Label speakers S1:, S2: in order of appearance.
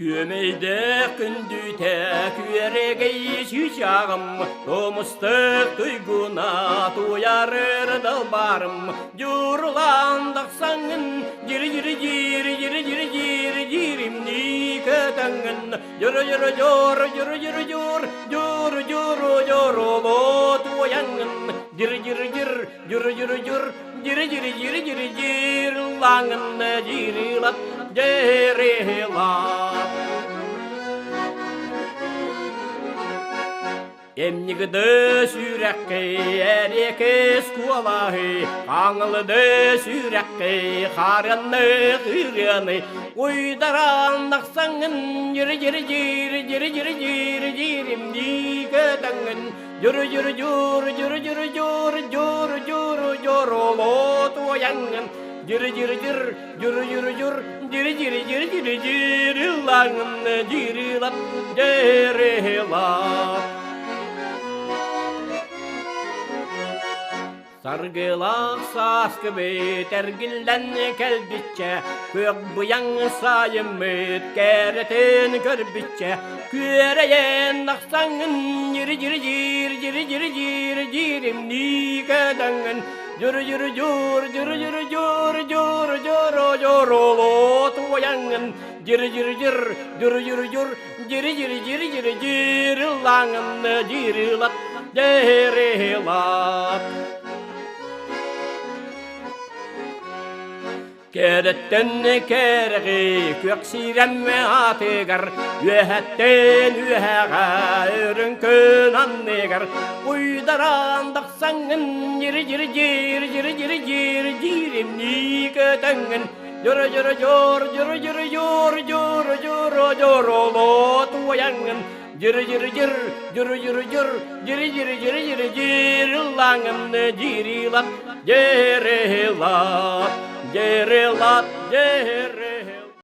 S1: Күөмэйдээх күндүтэ күөрэгэй чыычааҕым, Тумустук туйгуна туйарыр далбарым, Дьурулаан тахсаҥҥын, дьири-дьири-дьири-дьири-дьири-дьири дьиримнии көтөҥҥүн, дьуру-дьуру-дьур, дьуру-дьуру-дьур, дьуру-дьуру-дьурулуу туойаҥҥын, дьири-дьири-дьир, дьуру-дьуру-дьур, дьири-дьири-дьири-дьири-дьир лаҥын дьирилат, дьирилат. Эмнигыды сүрэххэ эриэкис куолаһы, хаҥылыды сүрэххэ харыанны ырыаны, уйдаран тахсаҥҥын дьири-дьири-дьири-дьири-дьири-дьири дьиримнии көтөҥҥүн, Дьуру-дьуру-дьур, дьуру-дьуру-дьур, дьуру-дьуру-дьурулуу туойаҥҥын, дьүрү-дьүрү-дьүр, дьүрү-дьүрү-дьүр, дьири-дьири-дьири-дьири-дьирилаҥын, дьирилат, дьирилат. Саргылаах сааскыбыт эргиллэн кэлбиччэ, күөх быйаҥ сайыммыт кэрэтин көрбүччэ, күөрэйэн ахсаҥҥын дьири-дьири-дьиир, дьири-дьири-дьиир, дьиримнии көтөҥҥүн, дьуру-дьуру-дьур, дьуру-дьуру-дьур, дьуру-дьуру-дьурулуу туойаҥҥын, дьири-дьири-дьир, дьуру-дьуру-дьур, Дьири-дьири-дьири-дьири-дьири лаҥын дьирилат, дьирилат. Кэрэттэн кэрэҕи күөх сирэм аатыгар, үөһэттэн үөһэҕэ үрүҥ күн анныгар уйдаран тахсаҥҥын дьири-дьири-дьири-дьири-дьири-дьири дьиримнии көтөҥҥүн Дьуру-дьуру-дьур, дьуру-дьуру-дьур, дьуру-дьуру-дьурулуу туойаҥҥын, дьиры-дьиры-дьир, дьуру-дьуру-дьур, дьири-дьири-дьири-дьири-дьир ыллааҥҥын, дьирилат, дьирилат, дьирилат, дьирилат.